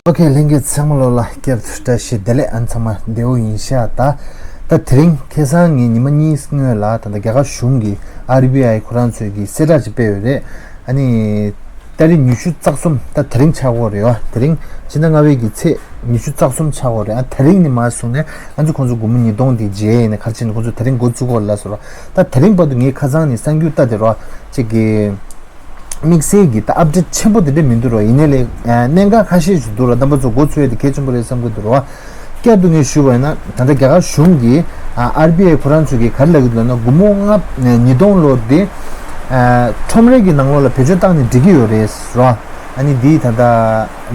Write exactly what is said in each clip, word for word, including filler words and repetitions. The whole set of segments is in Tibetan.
ཨོ་ཁེ། ལྷན་རྒྱས་ཚང་མ་ལོ་ལ་བསྐྱར་དུ་བཀྲ་ཤིས་བདེ་ལེགས། ཨ་ཚང་མ་བདེ་པོ་ཡིན་ཤག་ད་ད་དེ་རིང་ཁ་སང་ངས་ཉི་མ་གཉིས་སྔོན་ལ་ད་ལྟ་རྒྱ་གར་གཞུང་གིས་ཨར་བི་ཨའི་ཁོ་རང་ཚོས་ཀྱི་གསལ་བསྒྲགས་ཅིག་སྤེལ་ཡོད་རེད། ཨ་ནི་ཏ་རིག་ཉི་ཤུ་རྩ་གསུམ། ད་དེ་རིང་ཆགས་ཀྱི་ཡོད་རེད་བ། དེ་རིང་ཕྱི་ཟླ་ལྔ་པའི་གི་ཚེས་ཉི་ཤུ་རྩ་གསུམ་ཆགས་ཀྱི་ཡོད་རེད། ཨ་དེ་རིང་ནས་མར་བཟུང་ནས་ང་ཚོ་ཁོང་ཚོ་སྒོར་མོ་ཉིས་སྟོང་དེ་འཇལ་ཡས་ནས་ག་རེ་བྱས་ནས་ཁོང་ཚོ་དེ་རིང་འགོ་བཙུགས་ཀྱི་ཡོད་རེད་ལབ་སོང་ར། ད་དེ་རིང་བར་དུ་ངས་ཁ་སང་ནས་གསར་འགྱུར་ལྟ་དེ་ར་ཅིག་གི་དམིགས་བསལ་གྱི་ད་ཨབ་ཌེཊ་ཆེན་པོ་དེ་འདྲ་མི་འདུག་ར། ཡིན་ནའི་ལས་གནད་འགག་ཁ་ཤས་ཤིག་འདུག་ར། རྣམ་པ་ཚོ་འགོ་ཚུགས་ཡས་དེ་གལ་ཆེན་པོ་རེད་བསམ་གྱི་འདུག་ར། བསྐྱར་དུ་ངས་ཞུས་པ་ཡིན་ན། ད་ལྟ་རྒྱ་གར་གཞུང་གིས་ཨར་བི་ཨའི་ཁོ་རང་ཚོས་ཀྱི་ག་རེ་ལབ་ཀྱི་འདུག་ལབ་ན། སྒོར་མོ་ལྔ་ཉིས་སྟོང་ལོ་དེ་ཁྲོམ་རའི་གི་ནང་ལོགས་ལ་བེད་སྤྱོད་བཏང་ནས་འགྲིག་གི་ཡོད་རེད་ར། ཨ་ནི་འདི་ད་ལྟ་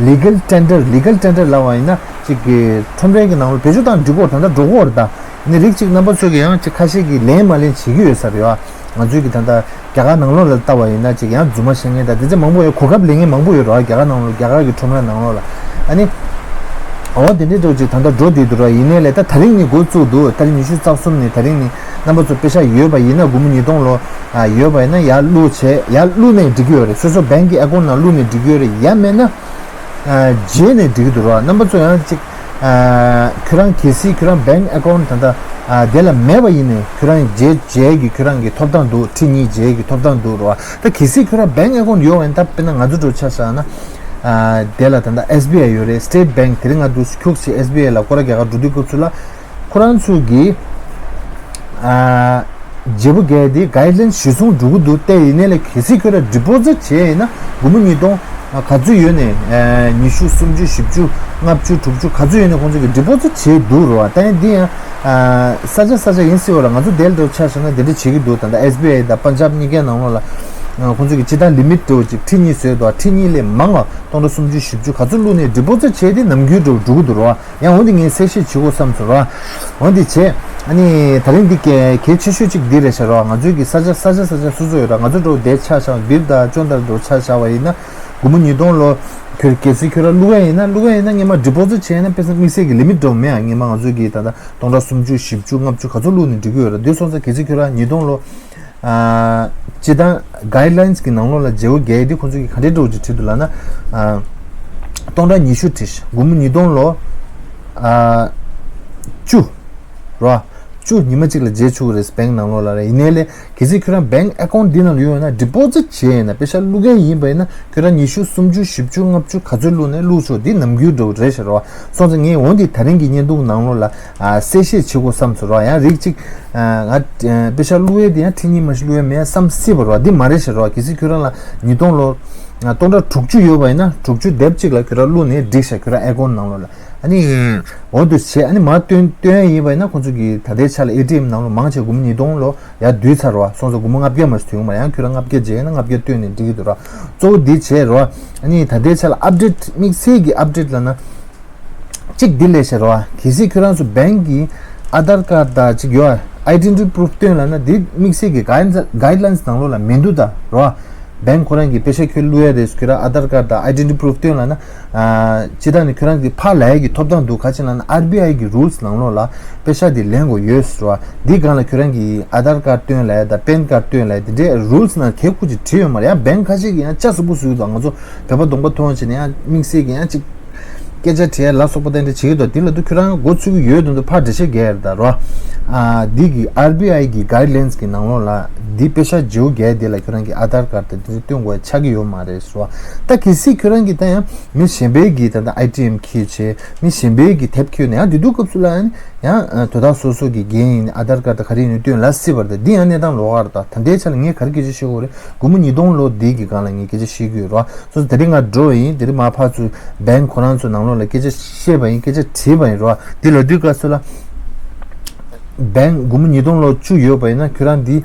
ལི་གལ་ཊེན་ཌར། ལི་གལ་ཊེན་ཌར་ལབ་པ་ཡིན་ན་ཅིག་གི་ཁྲོམ་རའི་གི་ནང་ལོགས་བེད་སྤྱོད་བཏང་འགྲིག་གི་ཡོད། ད་ལྟ་འགྲོ་གི་ཡོད་རེད། ད་ཨ་ནི་རིགས་གཅིག་རྣམ་པ་ཚོས་ཀྱི་ཡང་ཅིག་ཁ་ཤས་ཀྱིས་ལེན་མ་ལེན་བྱེད་ཀྱི་ཡོད་ས་རེད་བ། ང་ཚོས་ཀྱི་ད་ལྟ་རྒྱ་གར་ནང་ལོགས་ལ་ལྟ་བ་ཡིན་ན་ཅིག་ཡང་རྫུན་མ་བཤད་མཁན་དང་དེ་ཚོ་མང་པོ་ཡོད། གོ་སྐབས་ལེན་མཁན་མང་པོ་ཡོད་རེད་བ། རྒྱ་གར་ནང་ལོགས། རྒྱ་གར་གྱི་ཁྲོམ་ར་ནང་ལོགས་ལ། ཨ་ནི་འོ་དེ་འདྲའི་འདྲ་བོ་ཅིག་ད་ལྟ་འགྲོ་བསྡད་འདུག་ར། ཡིན་ནའི་ལས་ད་དེ་རིང་ནས་འགོ་བཙུགས་འདུག་ཏ་རིག་ཉི་ཤུ་རྩ་གསུམ་ནས། དེ་རིང་ནས་རྣམ་པ་ཚོ་པེ་ཤག་ཡོད་པ་ཡིན་ན། སྒོར་མོ་ཉིས་སྟོང་ལོ་ཡོད་པ་ཡིན་ན་ཡར་བླུགས་བྱས། ཡར་བླུགས་ནས་འགྲིག་གི་ཡོད་རེད། སོ་སོ་བེང་གི་ཨ་ཀོན་ཊི་ནང་བླུགས་ནས་འགྲིག་གི་ཡོད་རེད། ཡང་མེད་ན་འཇལ་ནས་འགྲིག་གི་འདུག་ར། རྣམ་པ་ཚོ་ཡང་ཅིག་ཁྱོད་རང་གལ་སྲིད་ཁྱོད་རང་བེང་ཨ་ཀོན་ཊི་ད་ལྟ་དེ་ལ་མེད་པ་ཡིན་ནའི་ཁྱོད་རང་འཇལ་འཇལ་གྱི་ཁྱོད་རང་གི་ཐོབ་ཐང་འདུག་ཁྲི་གཉིས་འཇལ་གྱི་ཐོབ་ཐང་འདུག་ར། ད་གལ་སྲིད་ཁྱོད་རང་བེང་ཨ་ཀོན་ཊི་ཡོད་པ་ཡིན་ན། ད་དཔེར་ན་ང་ཚོ་འདྲ་བོ་ཆ་བཞག་ན། དེ་ལ་ད་ལྟ་ཨེས་བི་ཨའི་ཡོད་རེད། སི་ཊེཊ་བེང་། དེ་རིང་ང་འདུག་ཁྱུག་ཅིག་ཨེས་བི་ཨའི་ལ་སྐོར་ར་རྒྱག་ག་འགྲོ་དུས་སྐབས་སུ་ལ། ཁོ་རང་ཚོས་ཀྱི་ཨ་བརྗེ་པོ་རྒྱག་ཡས་དེ་གའིཌ་ལའིན་གཞིར་བཟུང་འགྲོ་གི་འདུག་སྟེ། ཡིན་ནའི་ལས་གལ་སྲིད་ཁྱོད་རང་ཌི་པོ་ཟིཊ་བྱས་ཡིན་ན། སྒོར་མོ་ཉིས་སྟོང་ག་ཚོད་ཡོད་ནའི། ཉི་ཤུ། སུམ་ཅུ། བཞི་བཅུ། ལྔ་བཅུ། དྲུག་ཅུ། ག་ཚོད་ཡོད་ནའི་ཁོང་ཚོས་ཀྱི་ཌི་པོ་ཟིཊ་བྱས་འདུག་ར་བ། ད་ཡིན་འདི་ཡང་ས་ཆ་ས་ཆ་ཡིན་སྲིད་པ་ར། ང་ཚོ་དེ་འདྲ་ཆ་བཞག་ན་དེ་འདྲ་བྱེད་ཀྱི་འདུག་ད་ལྟ་ཨེས་བི་ཨའི་དང་པན་ཇབ་གཉིས་ཀའི་ནང་ལོགས་ལ་ཁོང་ཚོས་ཀྱི་སྤྱིར་བཏང་ལི་མིཊ་འདྲ་བོ་ཅིག་ཁྲི་གཉིས་བཟོས་འདུག་ཁྲི་གཉིས་ལས་མང་བ་སྟོང་ཕྲག་སུམ་ཅུ། བཞི་བཅུ་ག་ཚོད་བླུགས་ནའི་ཌི་པོ་ཟིཊ་བྱས་དེ་ནམ་རྒྱུན་འདྲ་བོ་འགྲོ་གི་འདུག་ར་བ། ཡང་འོ་འདི་ངས་གསལ་བཤད་བྱེད་དགོས་བསམ་སོང་ར། འོ་འདི་བྱས། ཨ་ནི་ད་རིང་འདི་གལ་གལ་ཆེ་ཤོས་གཅིག་འདི་རེད་ཤག་ར། ང་ཚོའི་གི་ས་ཆ་ས་ཆ་ས་ཆ་སོ་སོ་ཡོད་ར། ང་ཚོ་འདྲ་བོ་དེ་ཆ་བཞག་འདིར་ད་ཅོན་ཏར་འདྲ་བོ་ཆ་བཞག་པ་ཡིན་ན། སྒོར་མོ་ཉིས་སྟོང་ལོ་ཁྱོད་གལ་སྲིད་ཁྱོད་ར་བླུག་ཡ་ཡིན་ན། བླུག་ཡ་ཡིན་ན་སྔོན་མ་ཌི་པོ་ཟིཊ་བྱས་ན་དཔེ་ས་དམིགས་བསལ་གྱི་ལི་མིཊ་འདྲ་བོ་མེད་ཨ། སྔོན་མ་ང་ཚོའི་གི་ད་ལྟ་སྟོང་ཕྲག་སུམ་ཅུ། བཞི་བཅུ། ལྔ་བཅུ་ག་ཚོད་བླུགས་ནའི་འགྲིག་གི་ཡོད་ར། འདི་སོང་ཙང་གལ་སྲིད་ཁྱོད་ར་ཉིས་སྟོང་ལོ། ཨ་སྤྱིར་བཏང་གའིཌ་ལའིན་གི་ནང་ལོགས་ལ་བརྗེ་པོ་རྒྱག་ཡས་དེ་ཁོང་ཚོ་གིས་ག་འདྲའི་འདྲ་བོ་ཅིག་བྲིས་འདུག་ལབ་ན། ཨ་སྟོང་ཕྲག་ཉི་ཤུ་བྲིས། སྒོར་མོ་ཉིས་སྟོང་ལོ་ཨ་བཅུ་ར། བཅུ་ཉི་མ་གཅིག་ལ་འཇལ་ཆོག་གི་རེད། བེང་ནང་ལོགས་ལ་ར། ཡིན་ནའི་ལས་གལ་སྲིད་ཁྱོད་རང་བེང་ཨ་ཀོན་ཊི་འདི་ནང་ལ་ཡོད་ན། ཌི་པོ་ཟིཊ་བྱས་ཡིན་ན། པེ་ཤག་བླུག་མཁན་ཡིན་པ་ཡིན་ན། ཁྱོད་རང་ཉི་ཤུ། སུམ་ཅུ། བཞི་བཅུ། ལྔ་བཅུ་ག་ཚོད་བླུགས་ནའི་བླུག་ཆོག་འདི་ནམ་རྒྱུན་འདྲ་བོ་རེད་ཤག་ར་བ། སོང་ཙང་ངས་འོ་འདི་ད་རིང་གི་བརྙན་ཐུང་ནང་ལོགས་ལ་ཨ་གསལ་བཤད་བྱེད་དགོས་བསམ་སོང་ར་བ། ཡང་རིགས་གཅིག་ཨ་ང་ཨ་པེ་ཤག་བླུག་ཡས་དེ་ཡང་ཁྲི་གཉིས་མ་ཞིག་བླུག་ཡས་མེད་བསམ་སྲིད་པ་ར་བ། འདི་མ་རེད་ཤག་ར་བ། གལ་སྲིད་ཁྱོད་རང་ལ་ཉིས་སྟོང་ལོ་ཨ་སྟོང་ཕྲག་དྲུག་ཅུ་ཡོད་པ་ཡིན་ན། དྲུག་ཅུ་དེབ་གཅིག་ལ་ཁྱོད་རང་བླུགས་ནའི་འགྲིག་ཤག་ཁྱོད་རང་ཨ་ཀོན་ཊི་ནང་ལོགས་ལ། ཨ་ནི་འོ་འདུག་བྱས། ཨ་ནི་མར་བཏོན་བཏོན་ཡས་ཡིན་པ་ཡིན་ན། ཁོང་ཚོ་གིས་ད་ལྟའི་ཆ་ལ་ཨེ་ཊི་ཨེམ་ནང་ལོགས་མང་ཆེ་སྒོར་མོ་ཉིས་སྟོང་ལོ་ཡར་བསྡུས་ཚར་བ། སོང་ཙང་སྒོར་མོ་ལྔ་བརྒྱ་མ་ཞིག་ཐོན་ཡོང་མ་རེད། ཡང་ཁྱོད་རང་ལྔ་བརྒྱ་བརྗེ་ན་ལྔ་བརྒྱ་བཏོན་ནའི་འགྲིག་གི་འདུག་ར། གཙོ་བོ་འདི་བྱས་ར། ཨ་ནི་ད་ལྟའི་ཆ་ལ་ཨབ་ཌེཊ། དམིགས་བསལ་གྱི་ཨབ་ཌེཊ་ལབ་ན་གཅིག་འདི་ལས་བྱས་ར། གལ་སྲིད་ཁྱོད་རང་ཚོ་བེང་གི་ཨ་དྷར་ཀར་ཌི་དང་གཅིག་ཡོད། ཨའི་ཌེན་ཊི་ཊི་པུ་རུཕ་སྟོན་ལབ་ན་འདི་དམིགས་བསལ་གྱི་གའིཌ་ལའིན་ནང་ལོགས་ལ་མི་འདུག་ད་ར། བེང་ཁོ་རང་གིས་པེ་ཤག་ཁྱོད་བླུག་ཡས་རེད། ཁྱོད་རང་ཨ་དྷར་ཀར་ཌི་དང་ཨའི་ཌེན་ཊི་ཊི་པུ་རུཕ་སྟོན་ལབ་ན། ཨ་སྤྱིར་བཏང་ནས་ཁྱོད་རང་གིས་ཕར་ལབ་ཡས་ཀྱི་ཐོབ་ཐང་འདུག་ག་རེ་བྱས་ལབ་ན། ཨར་བི་ཨའི་གི་རུལ་སི་ནང་ལོགས་ལ་པེ་ཤག་དེ་ལེན་དགོས་ཡོད་ཟེར་བ། འདི་སྒང་ལ་ཁྱོད་རང་གིས་ཨ་དྷར་ཀར་ཌི་སྟོན་ལབ་ཡས་དང་པན་ཀར་ཌི་སྟོན་ལབ་ཡས་དེ་འདྲའི་རུལ་སི་ནང་གལ་ཁུ་ཅིག་བྲིས་ཡོད་མ་རེད། ཡང་བེང་ཁ་ཤས་ཀྱིས་ཡང་ལྕགས་སུ་པུ་སུ་ཡོད་དང་། ང་ཚོ་བོད་པ་གདོང་པ་མཐོང་བྱས་ནས་ཡང་དམིགས་བསལ་གྱི་ཡང་ཅིག་སྐད་ཆ་དྲི་ཡ་ལ་སོགས་པ་དེ་འདྲ་བྱེད་ཀྱི་འདུག་འདི་ལ་དུ་ཁྱོད་རང་འགོ་ཚུགས་ཀྱི་ཡོད་དམ་དུ་ཕར་འགྲེལ་བཤད་རྒྱག་ཡ་རེད་ད་རོ། ཨ་འདི་གི་ཨར་བི་ཨའི་གི་གའིཌ་ལའིན་གི་ནང་ལོགས་ལ་འདི་པེ་ཤག་བརྗེ་པོ་རྒྱག་ཡ་འདི་ལ་ཁྱོད་རང་གི་ཨ་དྷར་ཀར་དང་འདི་ཚོ་སྟོན་དགོས་ཡ་ཆགས་ཀྱི་ཡོད་མ་རེད་ཟེར་བ། ད་གལ་སྲིད་ཁྱོད་རང་གི་ད་ཡང་མི་གཞན་པའི་གི་ད་ལྟ་ཨའི་ཊི་ཨེམ་འཁྱེར་བྱས། མི་གཞན་པའི་གི་དེབ་འཁྱེར་ནས་ཡང་དེ་དུས་སྐབས་སུ་ལ་ཡང་ཡང་དོ་བདག་སོ་སོ་གི་འགན་ཡིན་ནའི་ཨ་དྷར་ཀར་དང་ག་རེ་ཡིན་ནའི་སྟོན་ལ་སྲིད་པ་རེད་ད། འདི་ཡང་གནས་སྟངས་ལོགས་ཀ་རེད་ད། ད་ལྟའི་ཆ་ལ་ངས་ག་རེ་སྐད་ཆ་བཤད་དགོས་རེད། སྒོར་མོ་ཉིས་སྟོང་ལོ་འདི་གི་སྒང་ལ་ངས་སྐད་ཆ་བཤད་ཀྱི་ཡོད་རེད། སོ་སོ་དེ་རིང་ང་འགྲོ་ཡིན། དེ་རིང་མ་ཕར་ཚུར་བེང་ཁོ་རང་ཚོའི་ནང་ལོགས་ལ་སྐད་ཆ་བཤད་པ་ཡིན། སྐད་ཆ་དྲིས་པ་ཡིན་རོ། འདི་ལ་དུས་སྐབས་སུ་ལ་བེང་སྒོར་མོ་ཉིས་སྟོང་ལོ་བཅུ་ཡོད་པ་ཡིན་ན་ཁྱོད་རང་འདི་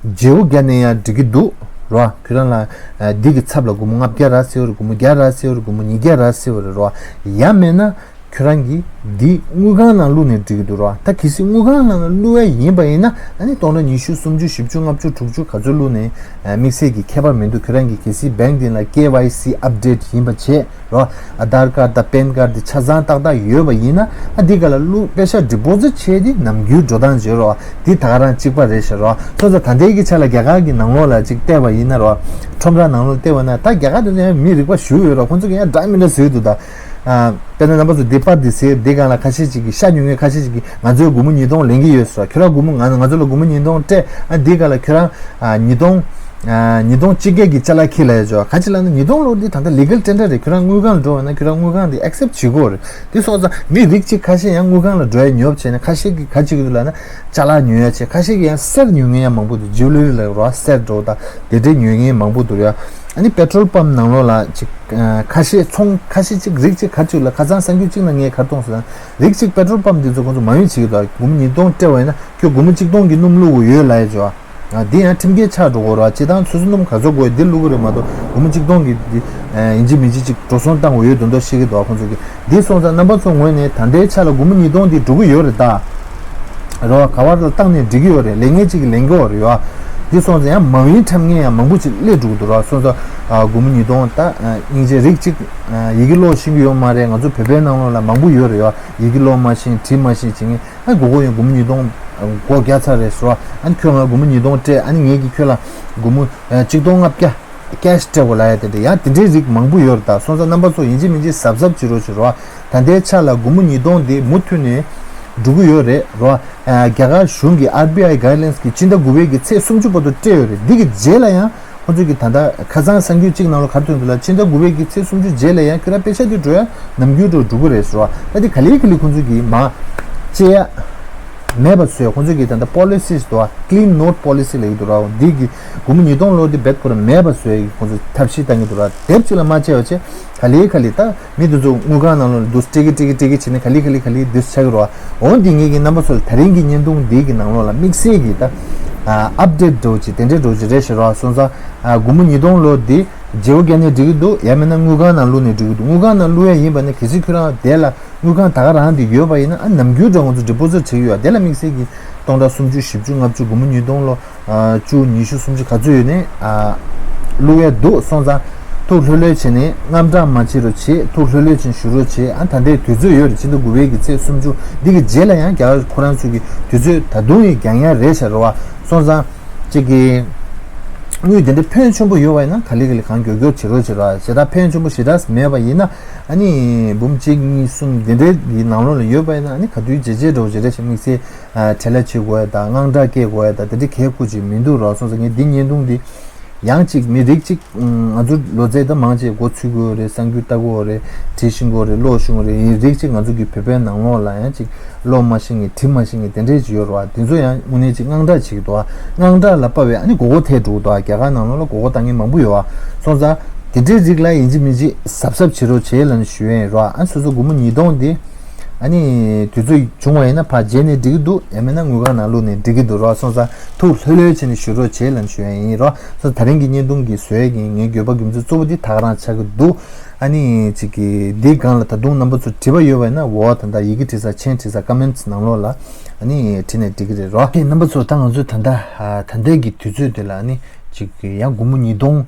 བརྗེ་པོ་རྒྱག་ནས་ཡང་འགྲིག་གི་འདུག་རོ། ཁྱོད་རང་ལ་འདི་གི་ཚབ་ལ་སྒོར་མོ་ལྔ་བརྒྱ་རག་སྲིད་པ་རེད། སྒོར་མོ་བརྒྱ་རག་སྲིད་པ་རེད། སྒོར་མོ་ཉིས་བརྒྱ་རག་སྲིད་པ་རེད་རོ། ཡང་མེད་ན་ཁྱོད་རང་གིས་འདི་དངུལ་ཁང་ནང་བླུགས་ནས་འགྲིག་གི་འདུག་རོ། ད་གལ་སྲིད་དངུལ་ཁང་ནང་བླུགས་ཡ་ཡིན་པ་ཡིན་ན། ཨ་ནི་སྟོང་ཕྲག་ཉི་ཤུ། སུམ་ཅུ། བཞི་བཅུ། ལྔ་བཅུ། དྲུག་ཅུ་ག་ཚོད་བླུགས་ནས་དམིགས་བསལ་གྱི་ཁྱད་པར་མི་འདུག་ཁྱོད་རང་གིས་གལ་སྲིད་བེང་འདི་ལ་ཀེ་ཝའི་སི་ཨབ་ཌེཊ་ཡིན་པ་བྱས་རོ། ཨ་དྷར་ཀར་དང་པན་ཀར་འདི་ཆ་ཚང་ཏག་ཏག་ཡོད་པ་ཡིན་ན། ཨ་འདི་ག་ལ་བླུགས་པེ་ཤག་ཌི་པོ་ཟིཊ་བྱས་ཏེ་ནམ་རྒྱུན་འགྲོ་སྟངས་བརྗོད་རོ། འདི་ད་ག་རང་གཅིག་པ་རེད་ཤག་རོ། སོང་ཙང་ད་ལྟའི་གི་ཆ་ལ་རྒྱ་གར་གྱི་ནང་ལོགས་ལ་ཅིག་བལྟས་པ་ཡིན་ན་རོ། ཁྲོམ་ར་ནང་ལོགས་བལྟས་པ་ན་ད་རྒྱ་གར་དེ་ཚོ་ཡང་མི་རིག་པ་ཞེ་པོ་ཡོད་རོ། ཁོང་ཚོ་གི་ཡང་འདྲ་མི་འདྲ་ཟེར་འདུག་ད། ཨ། དཔེར་ན་རྣམ་པ་ཚོ་འདི་པར་འདི་གཟིགས། འདི་སྒང་ལ་ཁ་ཤས་ཅིག་གིས་ཤ་ཉོ་མཁན་ཁ་ཤས་ཅིག་གིས་ང་ཚོས་སྒོར་མོ་ཉིས་སྟོང་ལེན་གྱི་ཡོད་ཟེར། ཁྱོད་རང་སྒོར་མོ། ང་ང་ཚོ་ལ་སྒོར་མོ་ཉིས་སྟོང་སྤྲད། ཨ། འདི་སྒང་ལ་ཁྱོད་རང་ཨ་ཉིས་སྟོང་ཨ་ཉིས་སྟོང་གཅིག་བརྒྱ་གི་ཅ་ལག་ཁྱེར་ལབ་ཡ་ཅིག་ཡོད། ག་ཅི་ལབ་ན་ཉིས་སྟོང་ལོ་འདི་ད་ལྟ་ལི་གལ་ཊེན་ཌར་རེད། ཁྱོད་རང་དངུལ་ཁང་ལ་འགྲོ་བ་ན་ཁྱོད་རང་དངུལ་ཁང་ལ་འདི་ཨེག་སེབ་བྱེད་དགོས་རེད། དེ་སོང་ཙང་མི་རིགས་གཅིག་ཁ་ཤས་ཡང་དངུལ་ཁང་ལ་འགྲོ་ཡ་ཉོབ་བྱས་ནས། ཁ་ཤས་ཀྱིས་ག་ཅི་ལབ་ན་ཅ་ལག་ཉོ་ཡ་བྱས། ཁ་ཤས་ཀྱིས་ཡང་གསེར་ཉོ་མཁན་ཡང་མང་པོ་འདུག་ཇུ་ལེ་རི་ལབ་རོ། གསེར་འདྲ་བོ་དང་དེ་འདྲས་ཉོ་མཁན་མང་པོ་འདུག་རེད། ཨ་ནི་པེ་ཊོལ་པམ་ནང་ལོགས་ལ་ཅིག་ཨ། ཁ་ཤས་ཚོང་ཁ་ཤས་ཅིག་རིགས་གཅིག་ག་ཅིག་ལ་ཁ་སང་གསར་འགྱུར་གཅིག་ནང་ངས་ག་རེ་མཐོང་སོང་ན། རིགས་གཅིག་པེ་ཊོལ་པམ་འདི་ཚོ་ཁོང་ཚོ་མ་ཡོང་བྱེད་ཀྱི་འདུག་སྒོར་མོ་ཉིས་སྟོང་སྤྲད་པ་ཡིན་ན་ཁྱོད་སྒོར་མོ་གཅིག་སྟོང་གི་སྣུམ་བླུག་དགོས་ཡོད་ལབ་ཡ་ཅིག་ཡོད། ཨ། འདི་ཡང་ཁྲིམས་འགལ་ཆགས་འགྲོ་གི་རེད། སྤྱིར་བཏང་སོ་སོ་སྣུམ་ག་ཚོད་དགོས་འདི་བླུག་གི་རེད་མ་གཏོགས། སྒོར་མོ་གཅིག་སྟོང་གི་འདི་ཡིན་གཅིག་མིན་གཅིག་ཅིག་འགྲོ་སོང་བཏང་དགོས་ཡོད་མདོག་མདོག་བཤད་ཀྱི་འདུག་ཁོང་ཚོ་གིས། འདི་སོང་ཙང་རྣམ་པ་ཚོ་ངོས་ནས་ད་ལྟའི་ཆ་ལ་སྒོར་མོ་ཉིས་སྟོང་འདི་འགྲོ་གི་ཡོད་རེད་ད། རེད་བ། ག་བ་ལ་བཏང་ནས་འགྲིག་གི་ཡོད་རེད། ལེན་མཁན་གཅིག་གིས་ལེན་གྱི་ཡོད་རེད་བ། འདི་སོང་ཙང་ཡང་མ་ཝིན་འཁྲབ་མཁན་ཡང་མང་པོ་ཅིག་སླེབས་འགྲོ་གི་འདུག་ར། སོང་ཙང་ཨ་སྒོར་མོ་ཉིས་སྟོང་ད་ཨ་སྙིང་རྗེ། རིགས་གཅིག་ཨ་ཡི་གེ་ཀློག་ཤེས་ཀྱི་ཡོད་མ་རེད། ང་ཚོ་བོད་པའི་ནང་ལོགས་ལ་མང་པོ་ཡོད་རེད་བ། ཡི་གེ་ཀློག་མ་ཤེས། བྲིས་མ་ཤེས་བྱེད་མཁན། ཨ་མགོ་སྐོར་ཡོང་། སྒོར་མོ་ཉིས་སྟོང་ཨ་སྒོར་བརྒྱ་ཚར་རེད་ཟེར་བ། ཨ་ནི་ཁྱོད་ང་སྒོར་མོ་ཉིས་སྟོང་སྤྲད། ཨ་ནི་ངས་ཀྱིས་ཁྱོད་ལ་སྒོར་མོ་ཨ་གཅིག་སྟོང་ལྔ་བརྒྱ་ཀེ་ཤི་སྤྲད་དགོས་ལབ་ཡ་དེ་འདྲ། ཡང་དེ་འདྲའི་རིགས་མང་པོ་ཡོད་རེད་ད། སོང་ཙང་རྣམ་པ་ཚོ་ཡིན་གཅིག་མིན་གཅིག་གཟབ་གཟབ་བྱེད་རོགས་བྱེད་རོགས། ད་ལྟའི་ཆ་ལ་སྒོར་མོ་ཉིས་སྟོང་དེ་མུ་མཐུད་ནས་འགྲོ་གི་ཡོད་རེད་རོ། ཨ་རྒྱ་གར་གཞུང་གི་ཨར་བི་ཨའི་གྷའིཌ་ལའིན་སི་གི་སྤྱི་ཟླ་དགུ་པའི་གི་ཚེས་སུམ་ཅུ་བར་དུ་སྤྲད་ཡོད་རེད། འདི་གི་རྗེས་ལ་ཡང་ཁོང་ཚོས་ཀྱི་ད་ལྟ་ཁ་སང་གསར་འགྱུར་གཅིག་ནང་ལ་ག་རེ་ཐོན་འདུག་ལབ། སྤྱི་ཟླ་དགུ་པའི་གི་ཚེས་སུམ་ཅུ་རྗེས་ལ་ཡང་ཁྱོད་རང་པེ་ཤ་དེ་འགྲོ་ཡ་ནམ་རྒྱུན་འགྲོ་འགྲོ་གི་རེད་ཟེར་བ། ད་དེ་ག་ལེ་ག་ལེ་ཁོང་ཚོས་ཀྱི་མ་བཅད་ཡ་མེད་པ་བཟོས། ཁོང་ཚོས་ཀྱི་ད་ལྟ་པོ་ལི་སི་ཞིག་འདུག་བ། ཀི་ལིན་ནོཊ་པོ་ལི་སི་ལབ་ཀྱི་འདུག་ར། འདི་གི་སྒོར་མོ་ཉིས་སྟོང་ལོ་འདི་རྦད་ཁོ་རང་མེད་པ་བཟོ་ཡ་གི་ཁོང་ཚོས་ཐབས་ཤེས་བཏང་གི་འདུག་ར། དེབ་གཅིག་ལ་མ་བཅད་པ་བྱས་ག་ལེ་ག་ལེ་ད། མི་དེ་ཚོ་དངུལ་ཁང་ནང་ལོགས་ལ་འདུག་སྤྲད་ཀྱི་སྤྲད་ཀྱི་སྤྲད་ཀྱི་བྱས་ནས་ག་ལེ་ག་ལེ་ག་ལེ་འདུག་ཆགས་ཀྱི་རེད་བ། འོ་འདི་ངེད་ཀྱི་རྣམ་པ་ཚོ་ལ་དེ་རིང་གི་བརྙན་ཐུང་འདི་གི་ནང་ལོགས་ལ་དམིགས་བསལ་གྱི་ད་ཨ་ཨབ་ཌེཊ་འདྲ་བོ་ཅིག་དེ་འདྲའི་འདྲ་བོ་ཅིག་རེད་ཤག་ར། སོང་ཙང་ཨ་སྒོར་མོ་ཉིས་སྟོང་ལོ་འདི་བརྗེ་པོ་བརྒྱབ་ནས་འགྲིག་གི་འདུག་ཡང་མིན་ན་དངུལ་ཁང་ནང་བླུགས་ནས་འགྲིག་གི་འདུག་དངུལ་ཁང་ནང་བླུགས་ཡ་ཡིན་པ་ན་གལ་སྲིད་ཁྱོད་རང་དེ་ལ་དངུལ་ཁང་ད་ག་རང་དེ་ཡོད་པ་ཡིན་ན། ཨ་ནམ་རྒྱུན་འདྲ་ང་ཚོ་ཌི་པོ་ཟིཊ་བྱེད་ཀྱི་ཡོད། དེ་ལ་དམིགས་བསལ་གྱི་སྟོང་ཕྲག་སུམ་ཅུ། བཞི་བཅུ། ལྔ་བཅུ། སྒོར་མོ་ཉིས་སྟོང་ལོ། ཨ་བཅུ། ཉི་ཤུ། སུམ་ཅུ་ག་ཚོད་ཡོད་ནའི་ཨ་བླུག་ཡ་འདུག་སོང་ཙང་ཐུགས་ལྷོད་ལྷོད་བྱས་ནས་དངངས་སྐྲག་མ་བྱེད་རོགས་བྱེད། ཐུགས་ལྷོད་ལྷོད་བྱས་ནས་བཞུགས་རོགས་བྱེད། ཨ་ད་ལྟའི་དུས་ཚོད་ཡོད་རེད། སྤྱི་ཟླ་དགུ་པའི་གི་ཚེས་སུམ་ཅུ་འདི་གི་རྗེས་ལ་ཡང་རྒྱ་གར་ཁོ་རང་ཚོ་གི་དུས་ཚོད་ད་དུང་ཡང་འགྱངས་ཡ་རེད་ཤག་རེད་བ། སོང་ཙང་ཅིག་གི་དངུལ་དེ་འདྲ་ཕོན་ཆེན་པོ་ཡོད་པ་ཡིན་ན་ག་ལེ་ག་ལེ་གང་མགྱོགས་མགྱོགས་བྱེད་རོགས་བྱེད་རོགས། ཞེ་དྲག་ཕོན་ཆེན་པོ་ཞེ་དྲག་མེད་པ་ཡིན་ན་ཨ་ནི་འབུམ་གཅིག་གཉིས་གསུམ་དེ་འདྲའི་གི་ནང་ལོགས་ལ་ཡོད་པ་ཡིན་ན་ཨ་ནི་ག་དུས་བྱེད་བྱེད་འགྲོ་བྱེད་རེད་ཤག་དམིགས་བསལ། ཨ་བྲེལ་བ་བྱེད་དགོས་ཡ་དང་དངངས་སྐྲག་སྐྱེ་དགོས་ཡ་དང་དེ་འདྲ་གལ་ཁུར་ཅིག་མི་འདུག་རོགས། སོང་ཙང་ངས་འདི་བརྙན་ཐུང་འདི་ཡང་ཅིག་མི་རིགས་གཅིག་ང་ཚོ་ལོ་ཚད་ད་མང་ཆེ་མགོ་ཚོས་ཀྱི་ཡོད་རེད། གསར་འགྱུར་ལྟ་གི་ཡོད་རེད། བྲིས་ཤེས་ཀྱི་ཡོད་རེད། ཀློག་ཤེས་ཀྱི་ཡོད་རེད། ཡིན་རིགས་གཅིག་ང་ཚོ་གི་བོད་པའི་ནང་ལོགས་ལ་ཡང་ཅིག་ཀློག་མ་ཤེས་མཁན་བྲིས་མ་ཤེས་མཁན་དེ་འདྲས་ཅིག་ཡོད་རེད་བ། དེ་ཚོ་ཡང་དངོས་གནས་ཅིག་དངངས་སྐྲག་བྱེད་ཀྱི་འདུག་བ། དངངས་སྐྲག་ལ་དཔག་པའི་ཨ་ནི་མགོ་སྐོར་ཐེབས་འགྲོ་གི་འདུག་བ། རྒྱ་གར་ནང་ལོགས་ལ་མགོ་སྐོར་བཏང་མཁན་མང་པོ་ཡོད་བ། སོང་ཙང་དེ་འདྲའི་རིགས་ལ་ཡིན་གཅིག་མིན་གཅིག་གཟབ་གཟབ་བྱེད་རོགས་བྱེད་ལབ་ནས་ཞུ་ཡ་ཡིན་རོགས། ཨ་སོ་སོ་སྒོར་མོ་ཉིས་སྟོང་འདི་ཨ་ནི་དུས་ཚོད་བྱུང་བ་ཡིན་ན་ཕར་བརྗེས་ནས་འགྲིག་གི་འདུག་ཡང་མིན་ན་དངུལ་ཁང་ནང་བླུགས་ནས་འགྲིག་གི་འདུག་རོགས། སོང་ཙང་ཐུགས་ལྷོད་ལྷོད་བྱས་ནས་བཞུགས་རོགས་བྱེད་ལབ་ནས་ཞུ་ཡ་ཡིན་རོགས། སོང་ཙང་ད་རིང་གི་བརྙན་ཐུང་གི་བཟོ་ཡ་གི་ངའི་དགོས་པ་རྒྱུ་མཚན་གཙོ་བོ་འདི་ད་ག་རང་ཆགས་ཀྱི་འདུག་ཨ་ནི་ཅིག་གི་འདིའི་སྒང་ལ་ད་དུང་རྣམ་པ་ཚོ་དྲི་བ་ཡོད་པ་ཡིན་ན་འོ་ད་ལྟ་ཡི་གེ་བྲིས་ས། མཆན་བྲིས་ས། ཀོ་མེན་ཊི་ནང་ལོགས་ལ་ཨ་ནི་བྲིས་ནས་འགྲིག་གི་རེད་རོགས། ཨ་རྣམ་པ་ཚོ་ད་ང་ཚོས་ད་ལྟ་ཨ་ད་ལྟའི་གི་དུས་ཚོད་འདི་ལ་ཨ་ནི་ཅིག་གི་ཡང་སྒོར་མོ་ཉིས་སྟོང་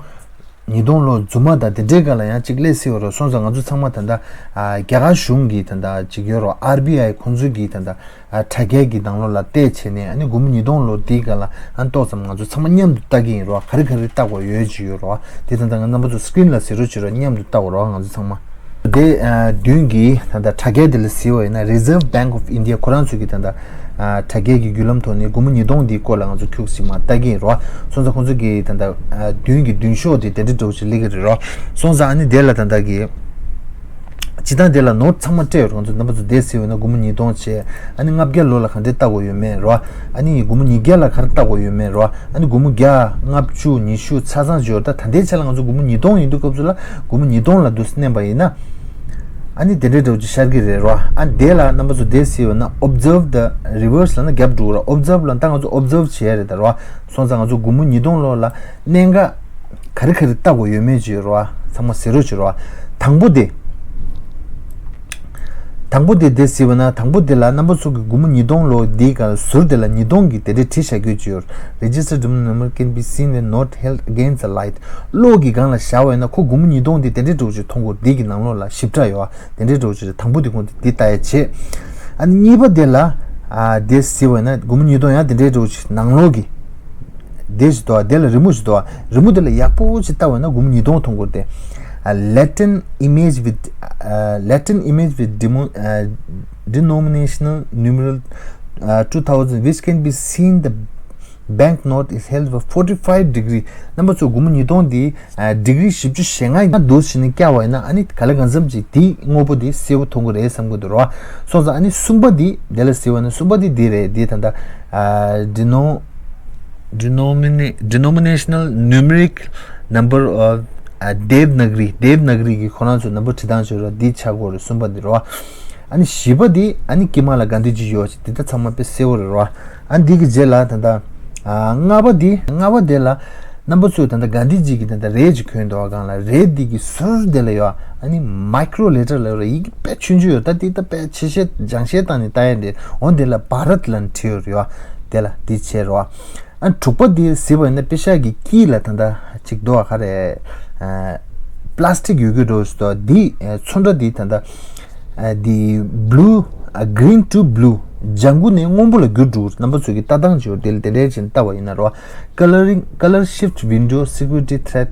ཉིས་སྟོང་ལོ་རྫུན་མ་དང་དེ་འདྲའི་སྒང་ལ་ཡང་གཅིག་སླེབས་སྲིད་པ་རེད། སོང་ཙང་ང་ཚོ་ཚང་མ་ད་ལྟ་ཨ་རྒྱ་གར་གཞུང་གི་ད་ལྟ་གཅིག་ཡོད་རོགས། ཨར་བི་ཨའི་ཁོང་ཚོའི་གི་ད་ལྟ་ཨ་དྲ་རྒྱའི་གི་ནང་ལོགས་ལ་བལྟས་བྱས་ནས་ཨ་ནི་སྒོར་མོ་ཉིས་སྟོང་ལོ་འདིའི་སྒང་ལ་ཨ་ཏོག་ཙམ་ང་ཚོ་ཚང་མ་མཉམ་དུ་ལྟ་གི་ཡིན་རོགས། ག་རེ་ག་རེ་ལྟ་དགོས་ཡོད་ཅིག་ཡོད་རོགས། དེ་ད་ལྟ་ང་རྣམ་པ་ཚོ་སི་ཀི་རིན་ལ་གཟིགས་རོགས་བྱེད་རོགས། མཉམ་དུ་ལྟ་དགོས་རོགས། ང་ཚོ་ཚང་མ། དེ་ཨ་མདུན་གྱི་ད་ལྟ་དྲ་རྒྱ་དེ་ལ་གཟིགས་པ་ཡིན་ན་Reserve Bank of India ཁོ་རང་ཚོས་ཀྱི་ད་ལྟ་ཨ་དྲ་རྒྱའི་གི་བརྒྱུད་ལམ་ཐོག་ནས་སྒོར་མོ་ཉིས་སྟོང་འདིའི་སྐོར་ལ་ང་ཚོ་ཁྱུག་ཙམ་མར་ལྟ་གི་ཡིན་རོགས། སོང་ཙང་ཁོང་ཚོ་གི་ད་ལྟ་ཨ་མདུན་གྱི་མདུན་ཤོག་དེ་དེ་འདྲ་འདྲ་བོ་ཞིག་སླེབས་ཀྱི་རེད་རོགས། སོང་ཙང་ཨ་ནི་དེ་ལ་ད་ལྟ་གི་སྤྱིར་བཏང་དེ་ལ་ནོཊ་ཚང་མ་སྤྲད་ཡོད་རེད། ང་ཚོ་རྣམ་པ་ཚོ་དེ་གཟིགས་པ་ཡིན་ན་སྒོར་མོ་ཉིས་སྟོང་བྱས། ཨ་ནི་ལྔ་བརྒྱ་ལོ་ལ་ག་འདྲས་ལྟ་དགོས་ཡོད་མེད་རོགས། ཨ་ནི་སྒོར་མོ་ཉིས་བརྒྱ་ལ་ག་རེ་ལྟ་དགོས་ཡོད་མེད་རོགས། ཨ་ནི་སྒོར་མོ་བརྒྱ། ལྔ་བཅུ། ཉི་ཤུ། ཆ་ཚང་ཅིག་ཡོད་རེད། ད་ད་ལྟའི་ཆ་ལ་ང་ཚོ་སྒོར་མོ་ཉིས་སྟོང་ཡིན་དུས་སྐབས་སུ་ལ་སྒོར་མོ་ཉིས་སྟོང་ལ་འདུག་སེ་མནན་པ་ཡིན་ན། ཨ་ནི་དེ་འདྲའི་འདྲ་བོ་ཅིག་ཤར་གྱི་རེད་རོ། ཨ་དེ་ལ་རྣམ་པ་ཚོ་དེ་གཟིགས་པ་ན་Observe the Reverse ལབ་ན་རྒྱབ་འགྲོ་གི་རེད། Observe ལབ་ན་ད་ང་ཚོ་Observe བྱེད་ཡ་རེད་ད་རོ། སོང་ཙང་ང་ཚོ་སྒོར་མོ་ཉིས་སྟོང་ལོ་ལ་གནད་འགག་ག་རེ་ག་རེ་ལྟ་དགོས་ཡོད་མེད་ཅིག་ཡོད་རོ། ཚང་མ་གཟིགས་རོགས་བྱེད་རོ། དང་པོ་དེ། དང་པོ་དེ་དེ་གཟིགས་པ་ན་དང་པོ་དེ་ལ་རྣམ་པ་ཚོ་གི་སྒོར་མོ་ཉིས་སྟོང་ལོ་འདིའི་སྒང་ལ་ཟུར་དེ་ལ་ཉིས་སྟོང་གི་དེ་འདྲའི་བྲིས་བཞག་རྒྱུ་ཅིག་ཡོད། Registered demand number can be seen when not held against the light. གློག་གི་སྒང་ལ་བཞག་པ་ཡིན་ན་ཁོ་སྒོར་མོ་ཉིས་སྟོང་དེ་དེ་འདྲའི་འདྲ་བོ་ཅིག་མཐོང་གི་རེད། འདི་གི་ནང་ལོགས་ལ་ཞིབ་ཕྲ་ཡོད་ཨ། དེ་འདྲའི་འདྲ་བོ་ཅིག་རེད། དང་པོ་དེ་ཁོང་དེ་འདི་ལྟ་ཡ་བྱེད། ཨ་ནི་གཉིས་པ་དེ་ལ་ཨ་དེ་གཟིགས་པ་ཡིན་ན་སྒོར་མོ་ཉིས་སྟོང་ཡང་དེ་འདྲའི་འདྲ་བོ་ཅིག་ནང་ལོགས་ཀྱི་དེ་ཞིག་འདུག་ཨ། དེ་ལ་རི་མོ་ཞིག་འདུག་ཨ། རི་མོ་དེ་ལ་ཡག་པོ་ཅིག་ལྟ་བ་ཡིན་ན་སྒོར་མོ་ཉིས་སྟོང་མཐོང་གི་རེད་དེ། A Latin image with uh, Latin image with demo, uh, denominational numeral uh, two thousand, which can be seen the banknote is held for forty-five degree. རྣམ་པ་ཚོ་སྒོར་མོ་ཉིས་སྟོང་འདི་ཌིག་རི་བཞི་བཅུ་ཞེ་ལྔ་ཡང་འདུག་བྱས་ནས་བཀྱག་པ་ཡིན་ན། ཨ་ནི་ག་ལེ་གང་འཚམ་ཅིག་དེའི་དངོས་པོ་དེ་གསལ་པོ་མཐོང་གི་རེད་བསམ་གི་འདུག་རོ། སོང་ཙང་ཨ་ནི་གསུམ་པ་འདི་དེ་ལ་གཟིགས་པ་ཡིན་ན། གསུམ་པ་འདི་འདི་རེད། འདི་ད་ལྟ་ཨ་deno- denomina- denominational numeric number of ཨ་Devanagari, Devanagari གི་ཁོ་རང་ཚོ་ནམ་བར་བྲིས་སྟངས་བྱས་རོ། འདི་ཆགས་ཀྱི་ཡོད་རེད། གསུམ་པ་འདི་རོ། ཨ་ནི་བཞི་པ་འདི་ཨ་ནི་དཀྱིལ་མ་ལ་གྷན་དྷི་ཇི་ཡོད་ཅིག་འདི་ད་ཚང་མ་དཔེ་གསལ་པོ་རེད་རོ། ཨ་འདི་གི་རྗེས་ལ་ད་ལྟ་ཨ་ལྔ་པ་འདི། ལྔ་པ་འདི་ལ་རྣམ་པ་ཚོས་ད་ལྟ་གྷན་དྷི་ཇི་གི་ད་ལྟ་རས་ཅིག་གོན་འདུག་ག་སྒང་ལ། རས་འདི་གི་ཟུར་འདི་ལ་ཡོད། ཨ་ནི་micro letter ལ་ཡོད་རེད། ཡི་གེ་དཔེ་ཆུང་ཆུང་ཡོད། ད་འདི་ད་དཔེ་ཆེ་ཤོས་སྦྱང་ཤོས་བཏང་ནས་ལྟ་ཡ་འདི། འོ་འདི་ལ་བྷ་རད་ལབ་བྲིས་ཡོད་རེད་ཡོད། དེ་ལ་འདི་བྱས་རོ། ཨ་དྲུག་པ་འདི་གཟིགས་པ་ཡིན་ན་པེ་ཤག་གི་དཀྱིལ་ལ་ད་ལྟ་ཅིག་འདུག་ག་ག་རེ། ཨ་པ་ལ་སི་ཊིག་ཡོད་རྒྱུ་འདྲ་བོ་ཞིག་འདུག་འདི་ཨ་ཚོན་ཁྲ་འདི་ད་ལྟ་ཨ་འདི་blue ཨ་green to blue ལྗང་གུ་ནས་སྔོན་པོ་ལ་འགྱུར་འགྲོ་གི་རེད། རྣམ་པ་ཚོ་གིས་ལྟ་སྟངས་བྱེད་འོ་དེ་ལ་དེ་འདྲའི་བྱས་ནས་ལྟ་བ་ཡིན་ན་རོ། Coloring, color shift window, security threat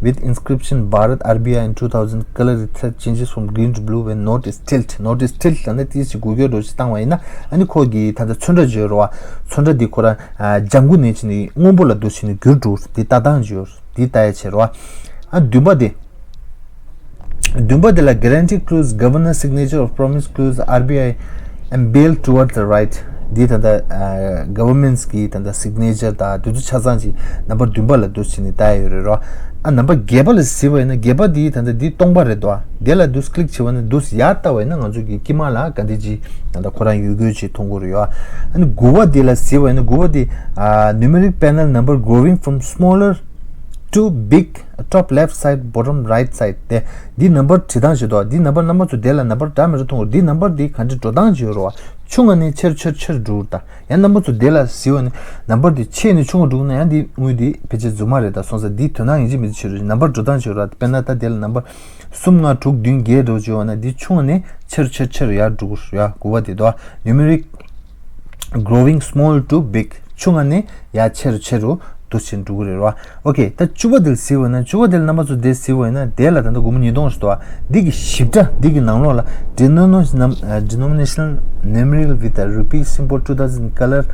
with inscription Bharat R B I in two thousand, color threat changes from green to blue when note is tilt. Note is tilt ལབ་ན་ཏོག་ཙམ་ཅིག་འགུལ་སྐྱོད་འདྲ་བོ་ཞིག་བཏང་བ་ཡིན་ན། ཨ་ནི་ཁོ་གི་ད་ལྟ་ཚོན་ཁྲ་བརྗོད་རོ། ཚོན་ཁྲ་འདི་ཁོ་རང་ཨ་ལྗང་གུ་ནས་བྱས་ནས་སྔོན་པོ་ལ་འདུག་བྱས་ནས་འགྱུར་འགྲོ། འདི་ལྟ་སྟངས་བརྗོད། འདི་ལྟ་ཡ་བྱེད་རོ། ཨ་བདུན་པ་འདི། བདུན་པ་འདི་ལ་guarantee clause, governor signature of promise clause, R B I and bail toward the right. འདི་ད་ལྟ་ཨ་governments གི་ད་ལྟ་signature དང་དེ་ཚོ་ཆ་ཚང་ཅིག་ནམ་བར་བདུན་པ་ལ་འདུག་བྱས་ནས་ལྟ་ཡ་ཡོད་རེད་རོ། ཨ་ནམ་བར་བརྒྱད་པ་ལ་གཟིགས་པ་ཡིན་ན། བརྒྱད་པ་འདི་ད་ལྟ་འདི་སྟོང་པ་རེད་དོ། དེ་ལ་འདུག་click བྱས་པ་ཡིན་ན། འདུག་ཡར་ལྟ་བ་ཡིན་ན་ང་ཚོ་གི་དཀྱིལ་མ་ལ་གྷན་དྷི་ཇི་ད་ལྟ་ཁོ་རང་ཡོད་རྒྱུ་ཅིག་མཐོང་གི་རེད་ཡོད། ཨ་ནི་དགུ་པ་འདི་ལ་གཟིགས་པ་ཡིན་ན། དགུ་པ་འདི་ཨ་numeric panel number growing from smaller to big, top left side, bottom right side. དེ་འདི་ནམ་བར་བྲིས་སྟངས་བྱེད་དོ། འདི་ནམ་བར་རྣམ་པ་ཚོ་དེ་ལ་ནམ་བར་འདྲ་མི་འདྲ་མཐོང་གི་རེད། འདི་ནམ་བར་འདི་ག་འདྲ་འགྲོ་སྟངས་བྱེད་རོ། ཆུང་ང་ནས་ཆེར་ཆེར་ཆེར་འགྲོ་གི་རེད་ད། ཡང་རྣམ་པ་ཚོ་དེ་ལ་གཟིགས་པ་ཡིན་ན་ནམ་བར་དེ་ཆེ་ནས་ཆུང་ང་འགྲོ་གི་ན་ཡང་དེ་དངུལ་དེ་ཕལ་ཆེར་རྫུན་མ་རེད་ད། སོང་ཙང་དེ་དོན་དག་ཡིན་གཅིག་མིན་གཅིག་ཆེ་རུ་ནམ་བར་འགྲོ་སྟངས་ཆེ་རུ་ར། དཔེར་ན་ད་དེ་ལ་ནམ་བར་གསུམ་ལྔ་དྲུག་བདུན་བརྒྱད་འགྲོ་བྱས་པ་ན་དེ་ཆུང་ང་ནས་ཆེ་རུ་ཆེ་རུ་ཆེ་རུ་ཡར་འགྲོ་གི་ར། དགུ་པ་དེ་དོ། Numeric growing small to big. ཆུང་ང་ནས་ཡར་ཆེ་རུ་ཆེ་རུ་འདུག་ཕྱིན་འགྲོ་གི་རེད་ར། ཨོ་ཁེ། ད་བཅུ་པ་དེ་ལ་གཟིགས་པ་ཡིན་ན། བཅུ་པ་དེ་ལ་རྣམ་པ་ཚོ་དེ་གཟིགས་པ་ཡིན་ན། དེ་ལ་ད་ལྟ་སྒོར་མོ་ཉིས་སྟོང་ཞིག་འདུག་ཨ། འདི་གི་ཞིབ་ཕྲ་འདི་གི་ནང་ལོགས་ལ་denomination- denominational numeral with a rupee symbol two thousand color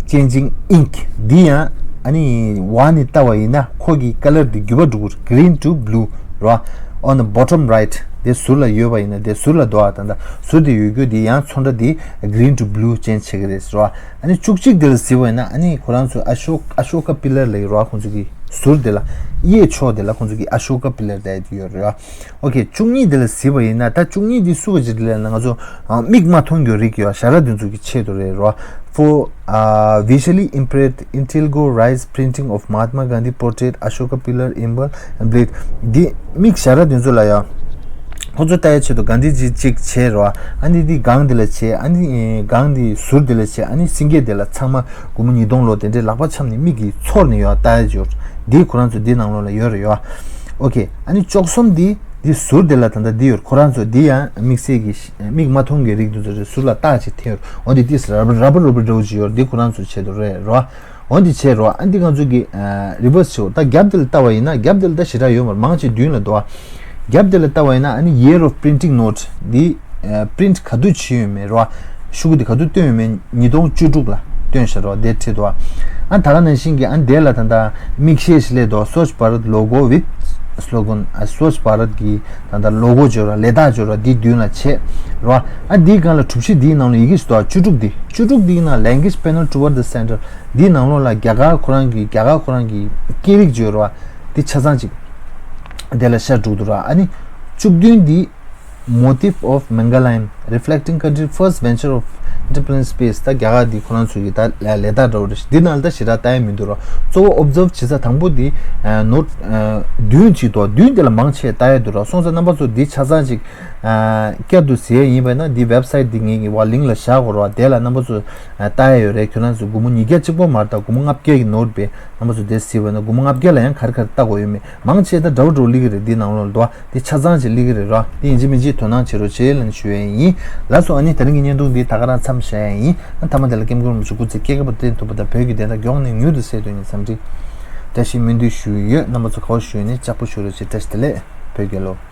changing ink. འདི་ཡང་ཨ་ནི་འོག་ནས་ལྟ་བ་ཡིན་ན་ཁོ་གི་color འདི་འགྱུར་བ་འགྲོ་གི་རེད། Green to blue ར། On the bottom right དེ་ཟུར་ལ་ཡོད་པ་ཡིན་ན། དེ་ཟུར་ལ་འདུག་ཨ། ད་ལྟ་ཟུར་དེ་ཡོད་རྒྱུ་འདི་ཡང་ཚོན་ཁྲ་འདི་green to blue change བྱེད་ཀྱི་རེད་ཟེར་བ། ཨ་ནི་བཅུ་གཅིག་དེ་ལ་གཟིགས་པ་ཡིན་ན། ཨ་ནི་ཁོ་རང་ཚོ་ཨ་ཤོ- ཨ་ཤོ་ཀ་པི་ལར་ལབ་ཡོད་རེད་བ། ཁོང་ཚོ་གི་ཟུར་དེ་ལ་གཡས་ཕྱོགས་དེ་ལ་ཁོང་ཚོ་གི་ཨ་ཤོ་ཀ་པི་ལར་ལབ་ཡ་དེ་ཡོད་རེད་བ། ཨོ་ཁེ། བཅུ་གཉིས་དེ་ལ་གཟིགས་པ་ཡིན་ན། ད་བཅུ་གཉིས་དེ་སུ་བ་ཅིག་རེད་ལབ་ན། ང་ཚོ་ཨ་མིག་མ་མཐོང་རྒྱུ་རིགས་ཡོད། ཞ་ར་དེ་ཚོ་གི་ཆེད་དུ་རེད་རོ། For uh, visually impaired, integral rise printing of Mahatma Gandhi portrait, Ashoka pillar, emblem, and blade. འདི་མིག་ཞ་ར་དེ་ཚོ་ལ་ཡང་ཁོ་ཚོ་ལྟ་ཡའི་ཆེད་དུ་གྷན་དྷི་ཇི་གཅིག་བྱས་རོ། ཨ་ནི་འདི་སྒང་འདི་ལ་བྱས། ཨ་ནི་སྒང་འདི་ཟུར་འདི་ལ་བྱས། ཨ་ནི་སེང་གེ་འདི་ལ་ཚང་མ་སྒོར་མོ་ཉིས་སྟོང་ལོ་དེ་འདྲའི་ལག་པ་འཆང་ནས་མིག་གིས་འཚོར་ནས་ཡོད་ལྟ་ཡ་ཅིག་ཡོད། འདི་ཁོ་རང་ཚོ་འདི་ནང་ལོགས་ལ་ཡོད་རེད་ཡོད། ཨོ་ཁེ། ཨ་ནི་བཅུ་གསུམ་འདི་འདི་ཟུར་འདི་ལ་ད་ལྟ་འདི་ཡོད། ཁོ་རང་ཚོ་འདི་ཡང་དམིགས་བསལ་གྱི་མིག་མ་མཐོང་གི་རིགས་འདི་ཚོ་རེད། ཟུར་ལ་རྟགས་ཅིག་འཐེན་ཡོད། འོ་འདི་ཏིས་ར་བར་ར་བར་རོ་བར་འདྲ་བོ་ཅིག་ཡོད། འདི་ཁོ་རང་ཚོ་ཆེད་དུ་རེད་རོ། འོ་འདི་བྱས་རོ། ཨ་འདི་ང་ཚོ་གི་རི་བར་སི་བྱེད། ད་རྒྱབ་འདི་ལ་ལྟ་བ་ཡིན་ན། རྒྱབ་འདི་ལ་ད་ཞེ་དྲག་ཡོད་མ་རེད། མང་ཆེ་མདུན་ལ་འདུག་ཨ། རྒྱབ་འདི་ལ་ལྟ་བ་ཡིན་ན། ཨ་ནི་year of printing note འདི་པི་རིན་ཊི་ག་དུས་བྱས་ཡོད་མེད་རོ། ཤོག་གུ་འདི་ག་དུས་བཏོན་ཡོད་མེད། ཉིས་སྟོང་བཅུ་དྲུག་ལ་བཏོན་བཞག་རོ། དེ་བྲིས་འདུག་ཨ། ཨ་ད་ག་ནང་བཞིན་གྱི་ཨ་འདི་ལ་ད་ལྟ་མིག་ཤེལ་ཞིག་སླེབས་འདུག Swachh Bharat logo with slogan. ཨ་Swachh Bharat གི་ད་ལྟ་ལོ་གོ་བརྗོད་ར། ལས་རྟགས་བརྗོད་ར། འདི་མདུན་ལ་བྱས་རོ། ཨ་འདིའི་སྒང་ལ་གྲུ་བཞི་འདིའི་ནང་ལ་ཡི་གེ་ཞིག་འདུག་ཨ། བཅུ་དྲུག་འདི། བཅུ་དྲུག་འདིའི་ནང་language panel toward the center འདིའི་ནང་ལོགས་ལ་རྒྱ་གར་ཁོ་རང་གི་རྒྱ་གར་ཁོ་རང་གི་སྐད་རིགས་བརྗོད་ར། འདི་ཆ་ཚང་ཅིག་དེ་ལ་ཤར་འགྲོ་འདུག་ར། ཨ་ནི་བཅུ་བདུན་འདི་Motif of Mangalayam, reflecting country first venture of interplanetary space. ད་རྒྱ་གར་འདི་ཁོ་རང་ཚོ་གི་ད་ལས་རྟགས་འདྲ་བོ་རེད། འདི་ནང་ལ་ད་ཞེ་དྲག་ལྟ་ཡ་མི་འདུག་རོ། གཙོ་བོ་ཨོབ་ཛརབ་བྱེད་ས་དང་པོ་འདི་ནོཊ་བདུན་གཅིག་འདུག་བདུན་འདི་ལ་མང་ཆེ་ལྟ་ཡ་འདུག་རོ། སོང་ཙང་རྣམ་པ་ཚོ་འདི་ཆ་ཚང་ཅིག་བསྐྱར་དུ་གཟིགས་ཡ་ཡིན་པ་ན། འདི་ཝེབ་སའིཊ་འདི་ངེད་ཀྱི་བ་ལིང་ལ་བཞག་གོ་རོ། དེ་ལ་རྣམ་པ་ཚོ་ལྟ་ཡ་ཡོད་རེད། ཁྱོད་རང་ཚོ་སྒོར་མོ་ཉིས་བརྒྱ་གཅིག་པོ་མ་རེད། ད་སྒོར་མོ་ལྔ་བརྒྱ་གི་ནོཊ་བས། རྣམ་པ་ཚོ་དེ་གཟིགས་པ་ན་སྒོར་མོ་ལྔ་བརྒྱ་ལ་ཡང་ག་རེ་ག་རེ་ལྟ་དགོས་ཡོད་མེད་མང་ཆེ་ད་འདྲ་བོ་འདྲ་བོ་སླེབས་ཀྱི་རེད། འདི་ནང་ལོགས་ལ་འདུག་ཨ། འདི་ཆ་ཚང་ཅིག་སླེབས་ཀྱི་རེད་རོ། འདི་ཡིན་གཅིག་མིན་གཅིག་དོ་སྣང་བྱེད་རོགས་བྱེད་ལབ་ནས་ཞུ་ཡ་ཡིན། ལགས་སོ། ཨ་ནི་དེ་རིང་གི་བརྙན་ཐུང་འདི་ད་ག་རང་མཚམས་བཞག་ཡ་ཡིན། ཨ་མཐའ་མ་དེ་ལ་ཀེམ་ཀོན་རིན་པོ་ཆེ་སྐུ་ཚེ་བསྐལ་བརྒྱར་བརྟན་ཐུབ་པ་དང་། བོད་ཀྱི་བདེན་མཐའ་མགྱོགས་ནས་མྱུར་དུ་གསལ་ཐུབ་ཡིན་བསམ་འདྲི་བཀྲ་ཤིས་སྨོན་འདུན་ཞུ་ཡི་ཡོད། རྣམ་པ་ཚོ་ག་པར་བཞུགས་ནས་ལྕགས་པོ་བཞུགས་རོགས་བྱེད། བཀྲ་ཤིས་བདེ་ལེགས། བོད་རྒྱལ་ལོ།